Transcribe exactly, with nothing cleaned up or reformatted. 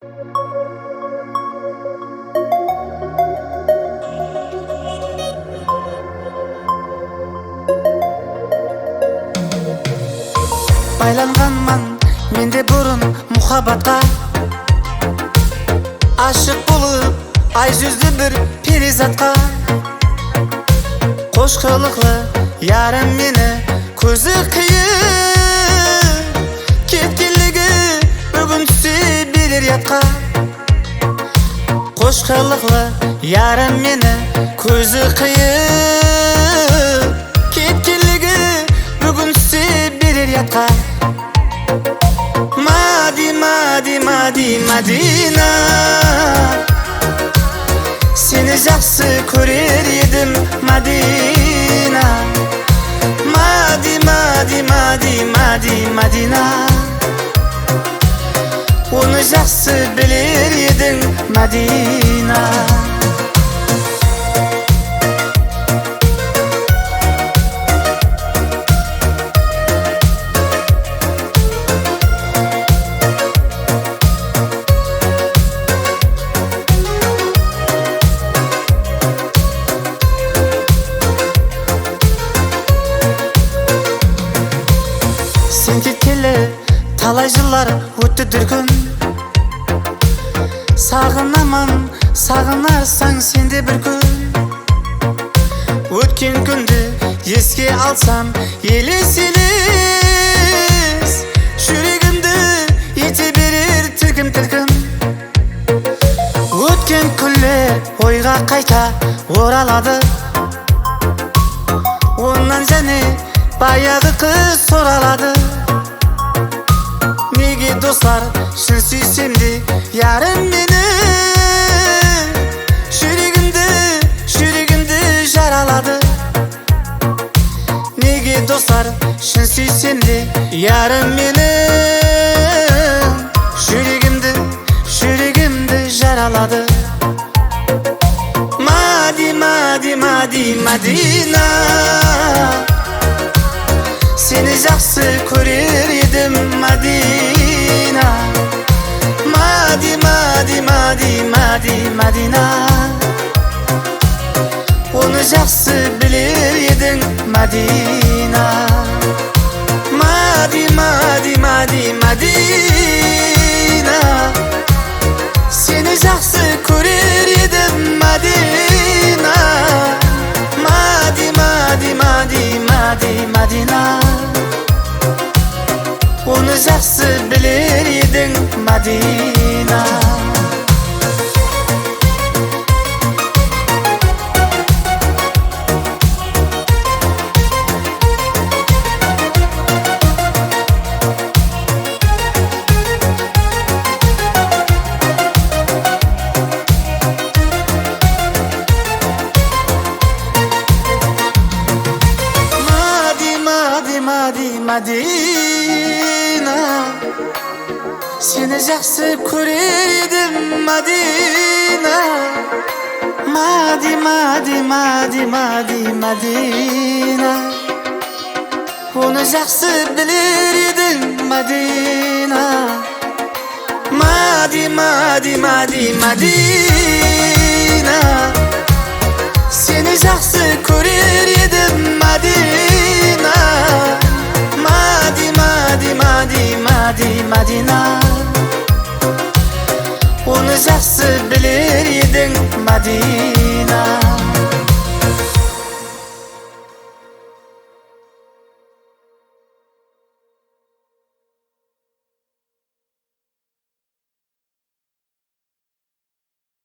Baylanǵanman men de burın muhabbatqa. Ashıq bolıp ay júzli bir periyzatqa. Qosh qılıqlı yarım meni kózi qıyıp, ketkenligi búgin túse berer yadqa. Qosh qılıqlı yarım meni kózi qıyıp, ketkenligi búgin túse berer yadqa. Madi, Madi, Madi, Madina, seni jaqsı kórer edim, Madina. Madi, Madi, Madi, Madi, Madina, onı jaqsı biler ediń, Madina. Sen ketkenli talay jıllar ótti dúrkin. Saǵınaman, saǵınarsań sen de bir kún. Ótken kúndi eske alsam, eles-eles júregimdi ete berer tilkim-tilkim. Ótken kúnler oyǵa qayta oraladı. Onnan jáne bayaǵı qız soraladı. Nege, doslar, shın súysem de, yarım meni júregimdi, júregimdi jaraladı. Nege, doslar, shın súysem de, yarım meni júregimdi, júregimdi jaraladı. Madi, Madi, Madi, Madina, seni jaqsı kórer edim, Madina. Madi, Madi, Madi, Madi, Madina, onı jaqsı biler ediń, Madina. Madi, Madi, Madi, Madina, seni jaqsı kórer edim, Madina. Madi, Madi, Madi, Madi, Madina, onı jaqsı biler ediń, Madina. Madi, Madi, Madi, Madina, seni jaqsı kórer edim, Madina. Madi, Madi, Madi, Madi, Madina, onı jaqsı biler ediń, Madina. Madi, Madi, Madi, Madina, seni jaqsı kórer edim, Madina. Madi, Madi, Madi, Madi, Madina, onı jaqsı biler ediń, Madina.